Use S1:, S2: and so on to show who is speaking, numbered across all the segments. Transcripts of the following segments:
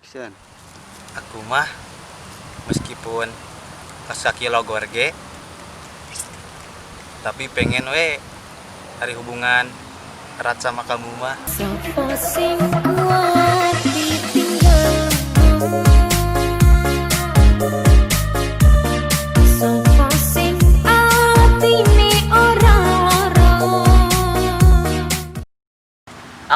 S1: Action.
S2: Aku mah meskipun kaki logor ge, tapi pengen we ari hubungan erat sama kamu mah.
S3: Sopo sing kuat ditinggal? Sopo sing atine ora lara?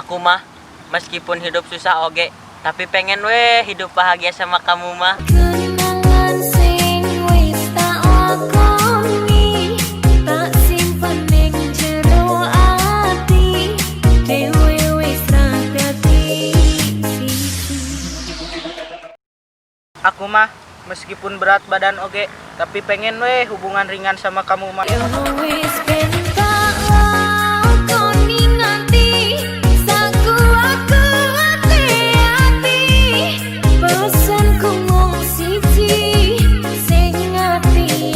S4: Aku mah meskipun hidup susah oge, tapi pengen weh hidup bahagia sama kamu mah.
S3: Kenangan sing wis tak lakoni tak simpen ning jero ati dhewe, wis ra dadi siji.
S5: Aku mah meskipun berat badan oge, tapi pengen weh hubungan ringan sama kamu mah.
S3: Yo wis ben tak lakoni nganti sakuat-kuate ati, pesenku mung siji, sing ati.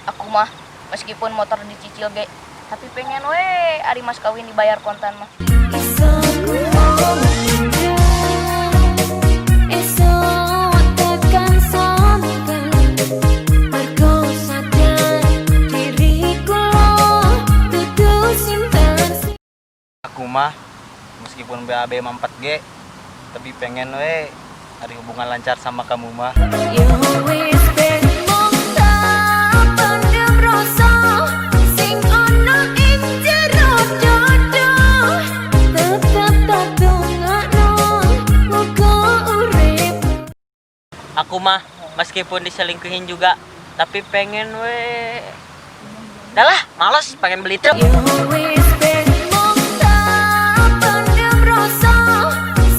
S6: Aku mah meskipun motor dicicil ge, tapi pengen we ari mas kawin dibayar kontan mah.
S3: Iso kumandang, esok tekan sonten, mergo sadar diriku lo dudu sinten.
S2: Aku mah meskipun BAB 4G, tapi pengen we ari hubungan lancar sama kamu mah.
S3: Yo wis ben mung tak pendem rasa sing ana ing jero dada, tetep tak dongakno muga urip.
S4: Aku mah meskipun diselingkuhin juga, tapi pengen weh. Dah lah, males, pengen beli truk.
S3: Yo wis ben mung tak pendem rasa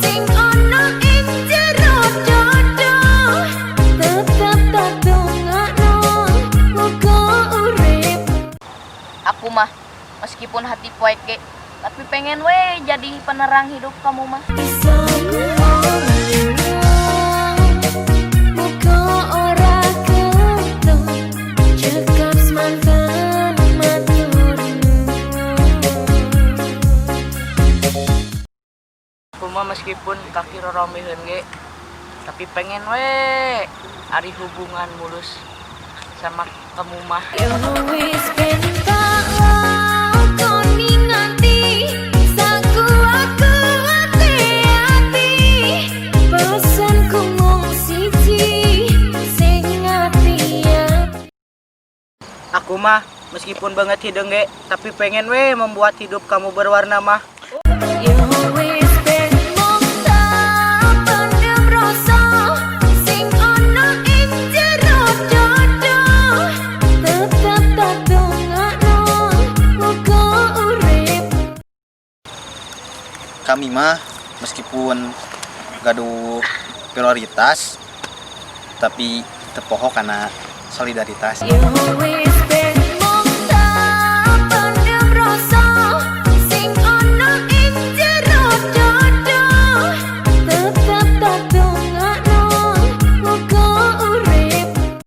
S3: sing ana ing jero dada, tetep tak dongakno muga urip.
S6: Aku mah meskipun hati poek ge, tapi pengen we jadi penerang hidup kamu mah.
S3: Iso muga ora ketemu cekap semanten, matur nuwun.
S5: Aku mah meskipun kaki rorombeheun ge, tapi pengen we ari hubungan mulus sama kamu mah.
S3: Yo wis ben tak lakoni nganti sakuat-kuate ati, pesenku mung siji, sing ati.
S5: Aku mah meskipun banget hideung ge, tapi pengen we membuat hidup kamu berwarna mah.
S3: Yo wis ben mung tak pendem rasa sing ana ing jero dada, tetep tak dongakno muga urip.
S2: Kami mah meskipun gaduh prioritas, tapi teu poho kana solidaritas.
S3: Yo wis.